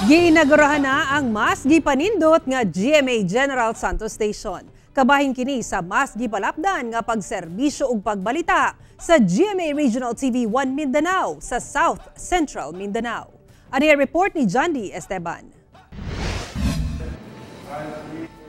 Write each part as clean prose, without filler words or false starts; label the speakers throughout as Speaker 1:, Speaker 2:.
Speaker 1: Giinagurahan na ang mas gipanindot nga GMA General Santos Station. Kabahin kini sa mas gipalapdan nga pagserbisyo ug pagbalita sa GMA Regional TV 1 Mindanao sa South Central Mindanao. Ani ang report ni John D. Esteban.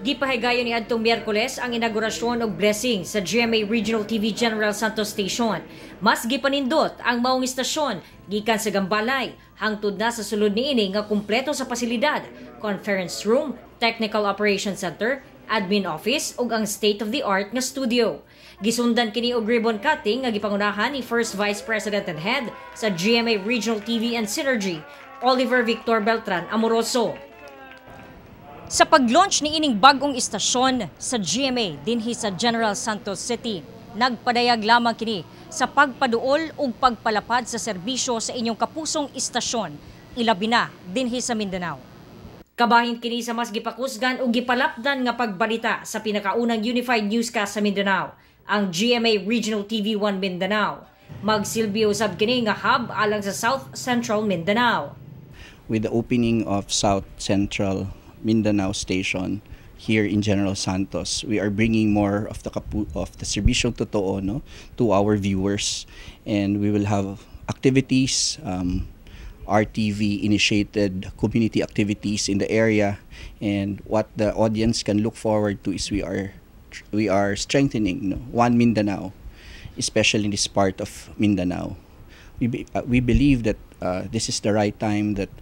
Speaker 2: Gipahigayon ni adtong Miyerkules ang inaugurasyon og blessing sa GMA Regional TV General Santos Station. Mas gipanindot ang maong istasyon gikan sa Gambalay hangtod na sa sulod niini nga kumpleto sa pasilidad, conference room, technical operation center, admin office ug ang state-of-the-art nga studio. Gisundan kini og ribbon cutting nga gipangunahan ni First Vice President and Head sa GMA Regional TV and Synergy, Oliver Victor Beltran Amoroso. Sa pag-launch ni ining bagong istasyon sa GMA dinhi sa General Santos City, nagpadayag lamang kini sa pagpaduol ug pagpalapad sa serbisyo sa inyong kapusong istasyon, ilabi na dinhi sa Mindanao. Kabahin kini sa mas gipakusgan ug gipalapdan nga pagbalita sa pinakaunang unified newscast sa Mindanao, ang GMA Regional TV 1 Mindanao. Magsilbi usab kini nga hub alang sa South Central Mindanao.
Speaker 3: With the opening of South Central Mindanao Station here in General Santos, we are bringing more of the Serbisyong Totoo, no, to our viewers, and we will have activities, RTV initiated community activities in the area, and what the audience can look forward to is we are strengthening, no, One Mindanao, especially in this part of Mindanao. We believe that this is the right time that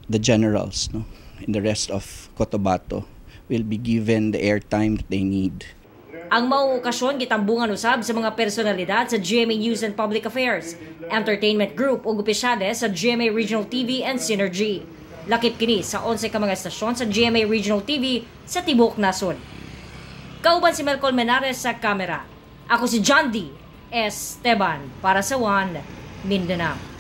Speaker 3: the generals, no, in the rest of Cotabato will be given the airtime that they need.
Speaker 2: Ang maong okasyon gitambungan usab sa mga personalidad sa GMA News and Public Affairs, Entertainment Group ug opisyales sa GMA Regional TV and Synergy. Lakip kini sa 11 ka mga estasyon sa GMA Regional TV sa tibuok nasod. Kauban si Melcol Menares sa kamera. Ako si John D. Esteban para sa One Mindanao.